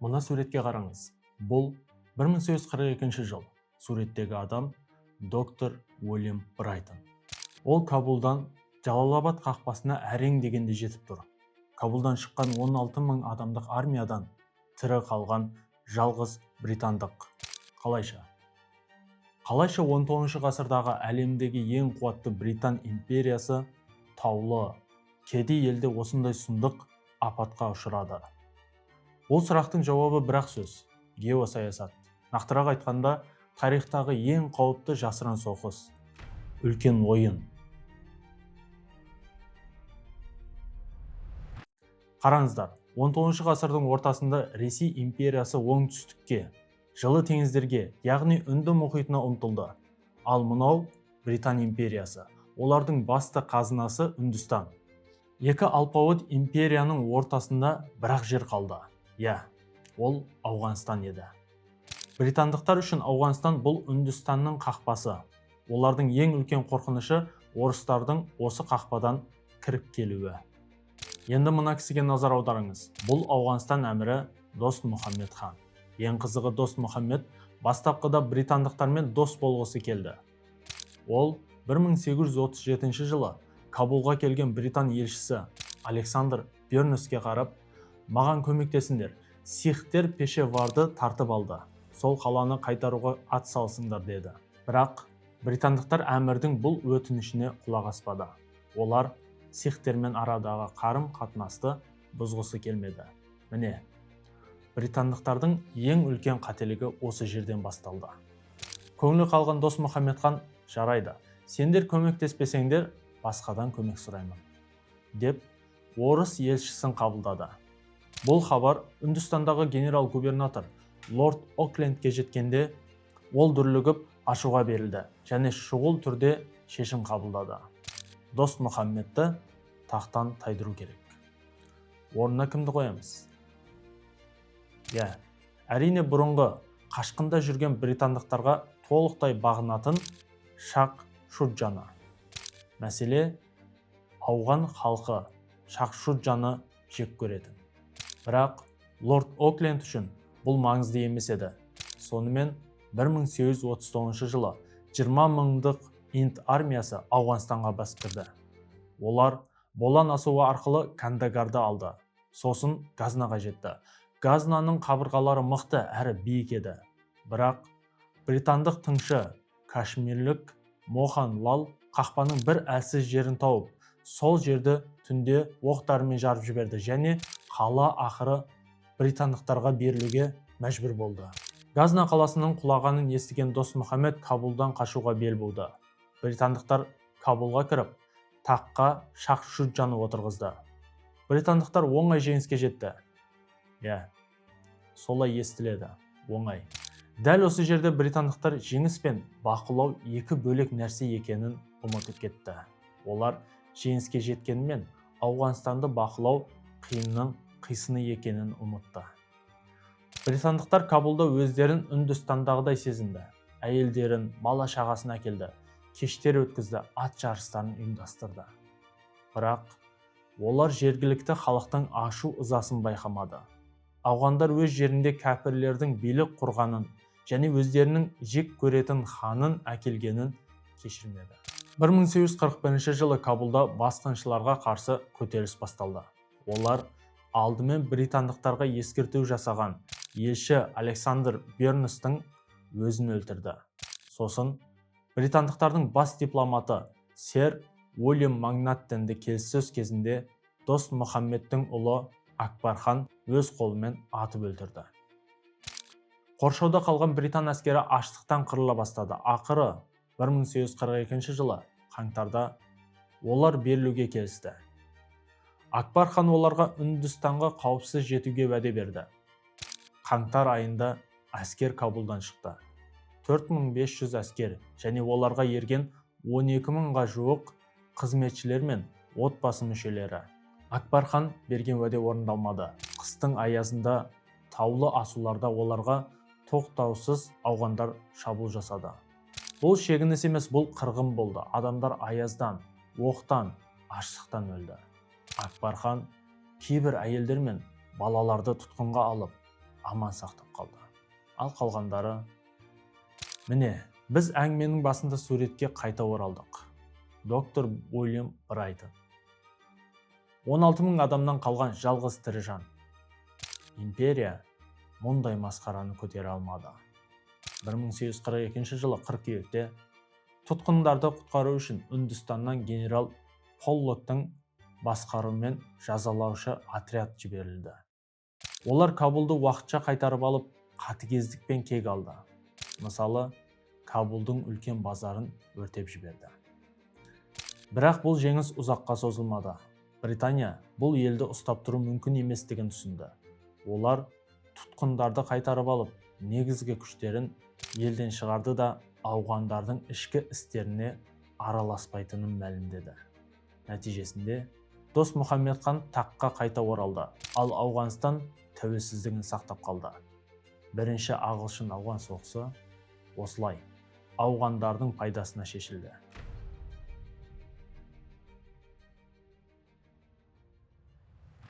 Мына суретке қараңыз. Бұл 1842 жыл. Суреттегі адам доктор Уильям Брайтон. Ол Кабулдан Жалалабад қақпасына әрең дегенде жетіп тұр. Кабулдан шыққан 16 мың адамдық армиядан тірі қалған жалғыз британдық. Қалайша? Қалайша 19 ғасырдағы әлемдегі ең қуатты Британ империясы таулы, кедей елде осындай сұмдық апатқа ұшырады? Бұл сұрақтың жауабы бір-ақ сөз: геосаясат. Нақтырақ айтқанда, тарихтағы ең қауіпті жасырын соғыс, үлкен ойын. Қараңыздар, 19 ғасырдың ортасында Ресей империясы оңтүстікке, жылы теңіздерге, яғни Үнді мұхитына ұмтылды. Ал мынау Британ империясы. Олардың басты қазынасы Үндістан. Екі алпауыт империяның ортасында бір-ақ жер қалды. Иә, ол Ауғанстан еді. Британдықтар үшін Ауғанстан бұл Үндістанның қақпасы. Олардың ең үлкен қорқынышы орыстардың осы қақпадан кіріп келуі. Енді мына кісіге назар аударыңыз. Бұл Ауғанстан әмірі Дост Мұхаммед хан. Ең қызығы, Дост Мұхаммед бастапқыда британдықтармен дос болғысы келді. Ол 1837 жылы Кабулға келген британ елшісі Александр Бернеске қарап, «Маған көмектесіңдер, сихтер Пешеварды тартып алды, сол қаланы қайтаруға ат салысыңдар», – деді. Бірақ британдықтар әмірдің бұл өтінішіне құлақ аспады. Олар сихтермен арадағы қарым қатынасты бұзғысы келмеді. Міне, британдықтардың ең үлкен қателігі осы жерден басталды. Көңілі қалған Дос Мұхаммед хан: «Жарайды, сендер көмектеспесеңдер, басқадан көмек сұраймын», – деп орыс елшісін қабылдады. Бұл хабар Үндістандағы генерал-губернатор лорд Оклендке жеткенде, ол дүрлігіп, ашуға берілді және шұғыл түрде шешім қабылдады: Дос Мұхаммедті тақтан тайдыру керек. Орнына кімді қоямыз? Иә, әрине, бұрынғы қашқында жүрген британдықтарға толықтай бағынатын Шах Шуджаны. Мәселе, ауған халқы Шах Шуджаны жек көретін. Бірақ лорд Окленд үшін бұл маңызды емес еді. Сонымен 1839 жылы 20 мыңдық инд армиясы Ауғанстанға басып кірді. Олар Болан асуы арқылы Кандагарды алды, сосын Газнаға жетті. Газнаның қабырғалары мықты әрі биік еді. Бірақ британдық тыңшы, кашмирлік Мохан Лал қақпаның бір әлсіз жерін тауып, сол жерді түнде оқ-дәрімен жарып жіберді және қала ақыры британдықтарға берілуге мәжбүр болды. Газна қаласының құлағанын естіген Дос Мұхаммед Кабулдан қашуға бел буды. Британдықтар Кабулға кіріп, таққа Шах Шуджаны отырғызды. Британдықтар оңай жеңіске жетті. Иә, солай естіледі, оңай. Дәл осы жерде британдықтар жеңіс пен бақылау екі бөлек нәрсе екенін ұмытып кетті. Олар жеңіске жеткенімен, Ауғанстанды бақылау қиынның қисыны екенін ұмытты. Британдықтар Кабулда өздерін Үндістандағыдай сезінді. Әйелдерін, бала шағасын әкелді, кештер өткізді, ат жарыстарын ұйымдастырды. Бірақ олар жергілікті халықтың ашу ызасын байқамады. Ауғандар өз жерінде кәпірлердің билік құрғанын және өздерінің жек көретін ханын әкелгенін кешірмеді. 1841 жылы Кабулда басқыншыларға қарсы көтеріліс басталды. Олар алдымен британдықтарға ескерту жасаған елші Александр Бернестің өзін өлтірді. Сосын британдықтардың бас дипломаты сэр Уильям Макнаттенді келіссөз кезінде Дос Мұхаммедтің ұлы Акбархан өз қолымен атып өлтірді. Қоршауда қалған британ әскері аштықтан қырыла бастады. Ақыры 1842 жылы қаңтарда олар берілуге келісті. Акбар хан оларға Үндістанға қауіпсіз жетуге уәде берді. Қаңтар айында әскер Кабулдан шықты. 4500 әскер және оларға ерген 12 мыңға жуық қызметшілер мен отбасы мүшелері. Акбар хан берген уәде орындалмады. Қыстың аязында таулы асуларда оларға тоқтаусыз ауғандар шабуыл жасады. Бұл шегініс емес, бұл қырғын болды. Адамдар аяздан, оқтан, аштықтан өлді. Акбар хан кейбір әйелдер мен балаларды тұтқынға алып, аман сақтап қалды. Ал қалғандары... Міне, біз әңгіменің басында суретке қайта оралдық. Доктор Уильям Брайтон, 16 мың адамнан қалған жалғыз тірі жан. Империя мұндай масқараны көтере алмады. 1842 жылы қыркүйекте тұтқындарды құтқару үшін Үндістаннан генерал Поллоктың басқаруымен жазалаушы отряд жіберілді. Олар Кабулды уақытша қайтарып алып, қатыгездікпен кек алды. Мысалы, Кабулдың үлкен базарын өртеп жіберді. Бірақ бұл жеңіс ұзаққа созылмады. Британия бұл елді ұстап тұру мүмкін еместігін түсінді. Олар тұтқындарды қайтарып алып, негізгі күштерін елден шығарды да, ауғандардың ішкі істеріне араласпайтынын мәлімдеді. Нәтижесінде Дос Мұхаммед хан таққа қайта оралды, ал Ауғанстан тәуелсіздігін сақтап қалды. Бірінші ағылшын ауған соғысы осылай ауғандардың пайдасына шешілді.